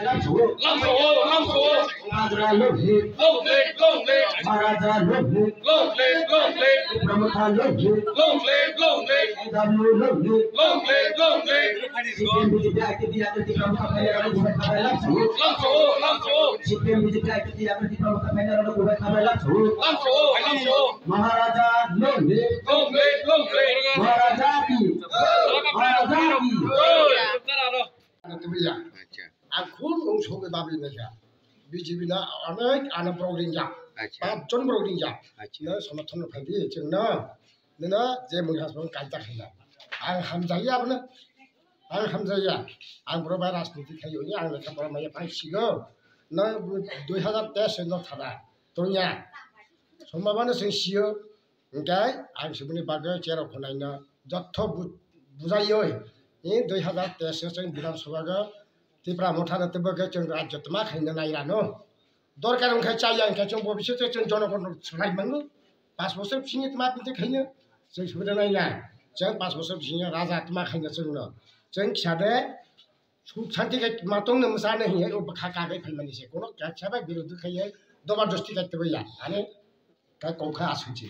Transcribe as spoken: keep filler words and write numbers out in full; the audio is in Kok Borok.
Lamso-o, lamso-o. Maharajah long live. Long live, long live. Maharaja long live. Long live, long live. Tipra Motha long live. Long live, long live. A W long live. Long live, long live. C P M B J P I T F yakni Tipra Motha phainai rokno bubaithabai lamso-o. Lamso-o, lamso-o. C P M B J P I T F yakni Tipra Motha phainai rokno bubaithabai lamso-o. Lamso-o, lamso-o. Maharaja long live. Long live, long live. Maharaja ki. Maharaja ki. Jai. Tubuya. Acha. Ang khub wng sogwi babwi naikha. B J P no onek ano borok ringjak. Acha. Pach jon borok ringjak. Acha. No somothon no phaidi chwngno. Nino je mui hasbang kaita khaina. Ang hamjaya abono. Ang hamjaya. Ang borok bai rajniti khayo ni ang lekha pora maya phai sigo. No dui hazar teis no thada. Tonya. Somabano chwng siyo. Hingke ang sibini bagwi cherok khwnaino jotto bu-, bujaioi. Ni dui hazar teis o chwng Bidhan Sabha o Tipra Motha no tei bagwi chwng rajyo tma khaina nairano. Dorkar wngkha chaya hingkhe chwng bo bisingtwi chwng jonogon rok swlai mano. Pas bosor bisingni tma twi khaino chwng subida naina. Chwng pas bosor bisingo raja tma khaino chwngno. Chwng kisa de suk shanti khai ma tongno mwsano hiya o bwkha kagwi phaimani se. Kono kaisa bai birodhi khaiya dobar dosti khai twiya. Ani kai kokha aswk se.